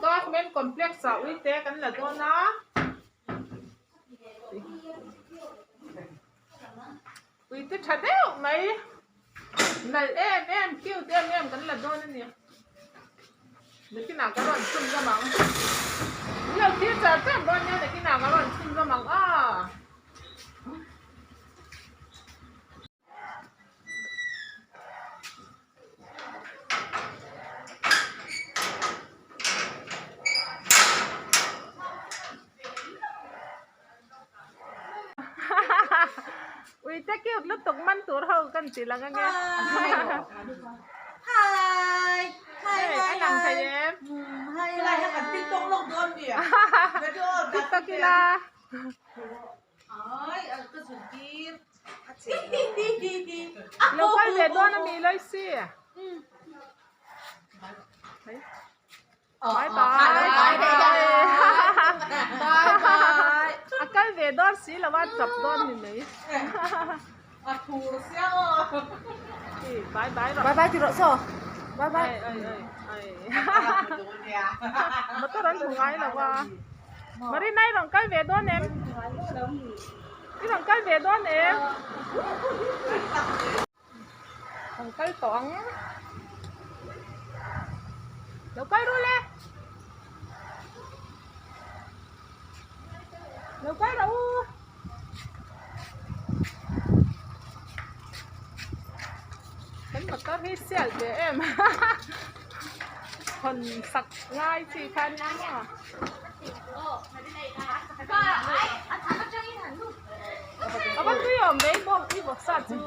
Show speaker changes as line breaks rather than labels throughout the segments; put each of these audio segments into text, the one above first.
Government Complex ah uite kan la dawn a. Uite tha deuh mai nalh em em cute em em kan la dawn a ni. Nakinah ka rawn chhun zawm ang. Min lo thlir char char dawn nia nakinah ka rawn chhun zawm ang aw. Uite cute lutuk man tur ho kan ti lang ange.
Hi. Hi
hi a lang thei em?
Hi. Lai ha kan TikTok lawk dawn mi.
TikTok ila.
Ai, a ka zun tir.
Lo kal ve dawn ami Loicy? Bye bye.
Bye bye.
A kal ve dawn si lo a chap dawn ni mai.
A thur sia aw.
Bye bye rawh.
Bye bye ti rawh saw. Bye bye.
Ai ai ai ai. Motor an hmu ngai lo a. Marina i rawn kal ve dawn em? I rawn kal ve dawn em? Rawn kal tawh ang. Lo kal ru le. Lo kal rawh u. Kan motor hi sial ve em hawn sak ngai chi kha nia maw. A va tui awm mai bawk i bawksa chu.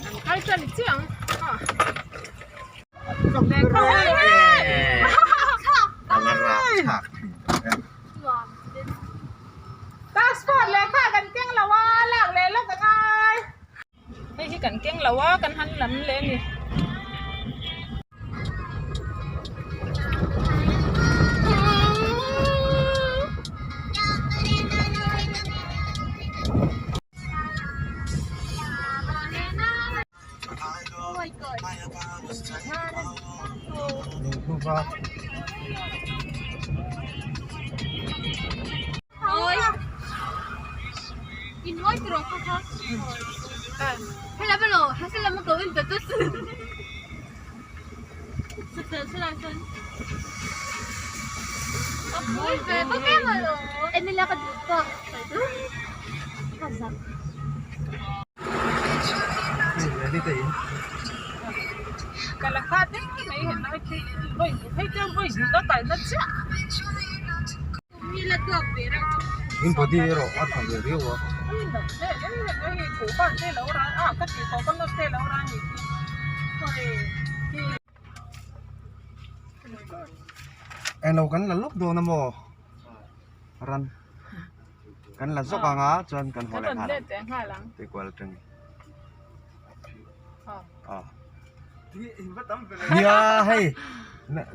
An kal tan chiang Passport lehkha kan keng lo a lak leh lawk a ngai hei hi kan keng lo a kan han lam leh a ni.
In body erawh a tha ve viau a. Englo kan la lawk dawn a maw ran kan la zawk ang a chuan kan haw leh nghal ang tikual atangin nia hei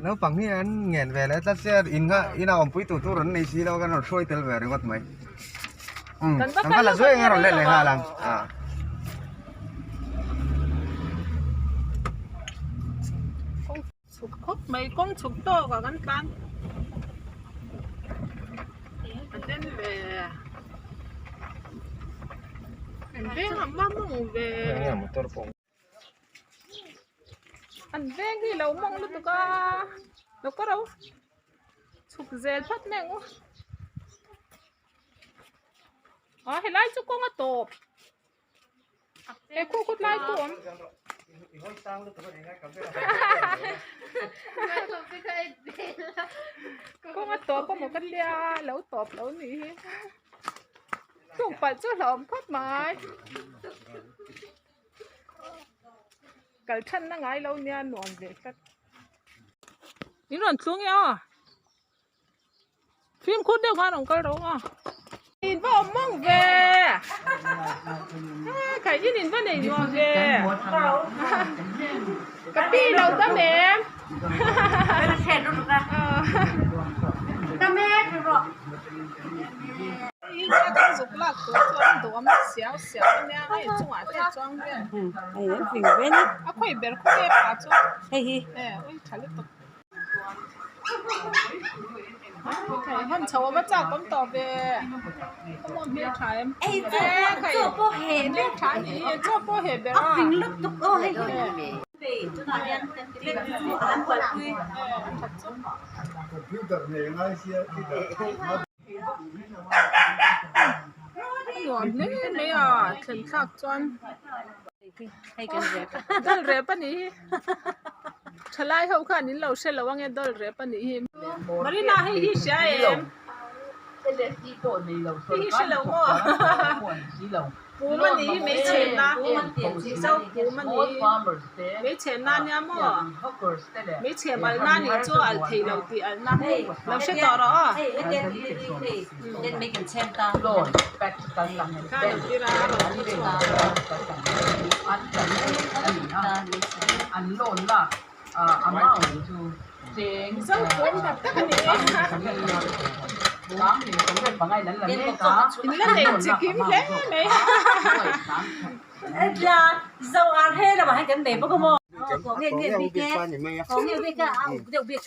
naupang hi an ngen ve leh tlat sia in kha inah awmpui tur tur an nei si lo a kan rawn hruai tel ve ringawt mai kan va la zuai ang a rawn let leh nghal ang.
Chhuk khawp mai kawng chhuk tawk ah kan tlan a den ve an veng a hma mawng ve an veng hi lo mawng lutuk a lo ka ro chhuk zel phawt mai ang u a helai chu kawng a tawp. He khuh khut lai chu awm. Kawng a tawp a maw ka tia lo tawp lo ni hi. Tluk palh chu hlauhawm khawp mai. Kal than na ngai lo nia nuam ve tlat. In rawn thlung e aw. Fimkhur deuh khan rawn kal rawh a. In va awm mawng ve. He khaih in in va nei nuam ve. Ka pi lo dam em. Hi nia kan zuk lak tur chu an duhawm siau siau a nia hei chungah te chuang vel
Hei an fing ve ni.
A khawi ber khaw nge pa chu.
Hei hi.
E ui tha lutuk. Han chho a va chak awm tawh ve. Khawmuam hmel tha em.
Ei chaw pawh chaw pawh heh ber.
Tha a nih hi chaw pawh heh ber a.
A fing lutuk aw hei hi. Tunah hian kan ti vek chu an buaipui.
Nuam hle mai a thlen thlak chuan dawlh rep a nih hi thalai ho khan in lo hre lo ange dawlh rep a nih hi Marina hei hi hria em hei hi hre lo maw pum a nih hi hmeichhe na zo pum a nih hi hmeichhe na nia maw hmeichhe mal na nih chu a alh thei lo tih alh na lo hre tawh rawh aw kha lo tir a rawn thu chhuak Mizo pum tak tak a ni e in la nei chi kim hle mai.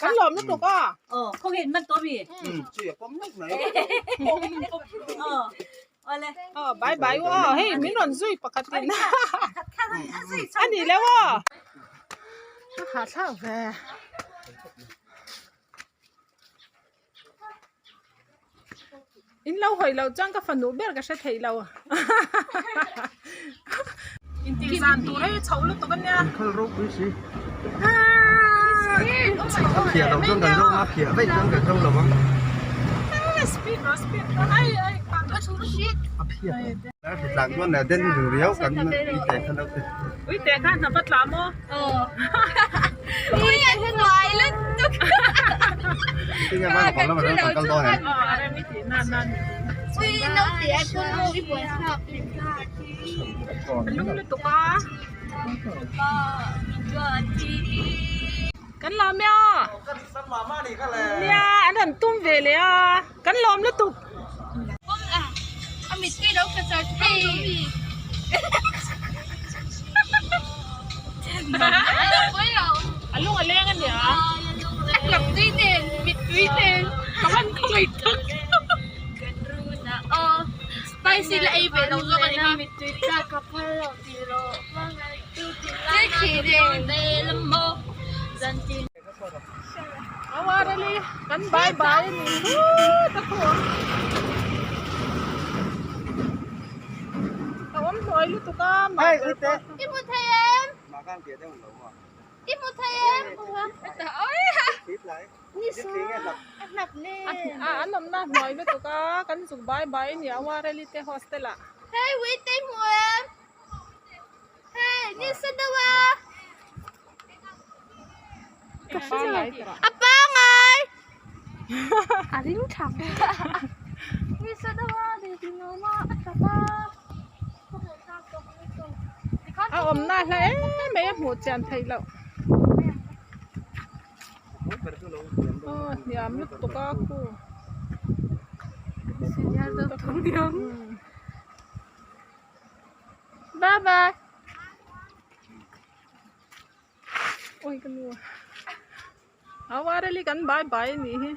Kan lawm lutuk a. Aw bye bye u aw hei min rawn zui pakhat in a ni lo aw a hahthlak ve in lo hawi loh chuan ka fanu ber ka hre thei lo intih zan tur hei chho lutuk a nia Uite kha hnap a tla maw? A lum lutuk a. Kan lawm e aw. Nia an rawn tum ve leh a kan lawm lutuk. A lung a leng a nia. Ka van khawngaih tak.
Spicy la ei ve lo zawk a ni kha.
Aw rali kan bye bye a ni phut a khu ang a awm hnuai lutuk a mah ber pawh
I hmu thei em? I hmu thei em?
A an awmna hnuai lutuk a kan zuk bye bye a ni a Wareli te hostel ah.
Hei uite i hmu em? Hei ni sa deuh a.
Ka hria
A pangai. A ring tha. Ni sa deuh a ni ti nuam a a tap a.
A awmna hla em mai a hmuh chian theih loh. Aw hniam lutuk a khu.
Bye bye.
Oi ka nu. Awareli kan bye bye a nih hi.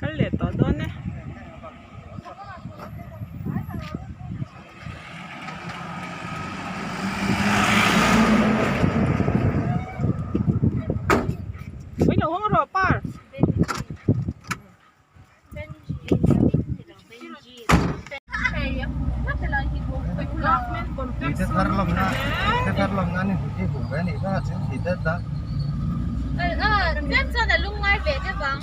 Kal leh tawh dawn e. Ui lo hawng rawh par.
Te thar lam na te thar lam na ni hi hu ve ni kha chu ti te ta
Tlem chuan a lungngai ve deuh ang.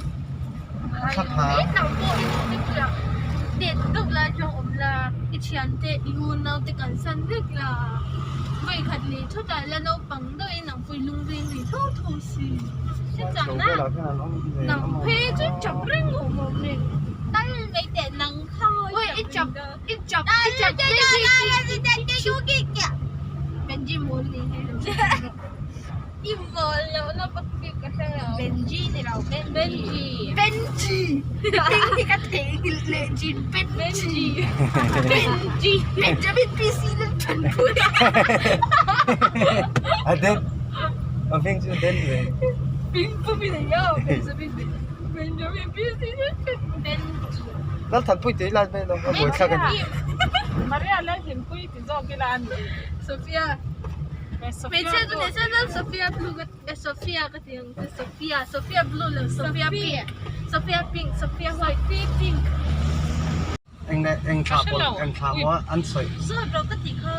Tet deuh lai chuan awm la, i thiante i unaute kan san vek la. Vawikhat leh thutah la naupang deuhin ang pawh i lungveng ve tho tho si. Hetiang na nang phei chu chak reng awm awm e. Tal mai teh nang kha maw. Benji mawl ni hi lo. I mawl lo na pak bik ka hre lo. Benji ni lo Benji. Benji. Hming hi ka theihnghilh leh thin Benji. Benji. Benjamin PC Lalthanpui.
A den a hming chu a den ve.
Hming pum i nei a Benjamin Benjamin PC Lalthanpui. Benji.
Lalthanpui tih lai mai lo a buaithlak a ni.
Maria Lalhlimpui ti zawk ila a ni.
Sophia. Hmeichhia chu ni se chuan Sophia blue ka eh Sophia ka ti ang che Sophia Sophia blue lo Sophia pink Sophia pink Sophia white Sophie pink.
Eng leh eng thla pawh eng thla maw an sawi.
Zawt rawh ka tih kha.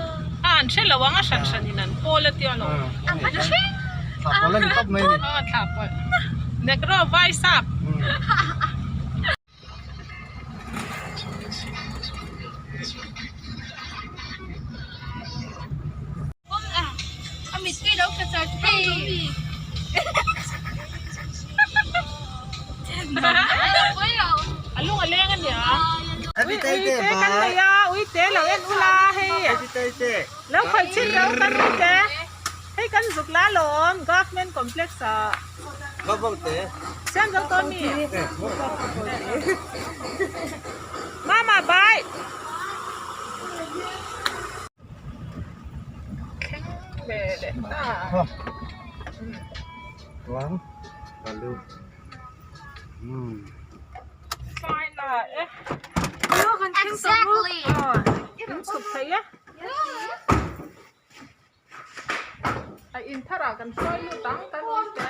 A an hre lo ang a hran hran in an pawl a tia lo.
A hman thin.
Thla pawl a ni tawp mai a ni.
Aw thla pawl. Negro vai sap. A lung a leng a nia. Ui te kan nei a, ui te lo en ula hei. Lo khawih chhin reuh kan ui te. Hei kan zuk la lawm government complex ah. Siam zo tawh mi. Mama bye. Thleng ve leh ta.
Tuang balu.
Fine a e.
Exactly.
In chhuk thei e. A in thar ah kan hruai lut ang kan ui te.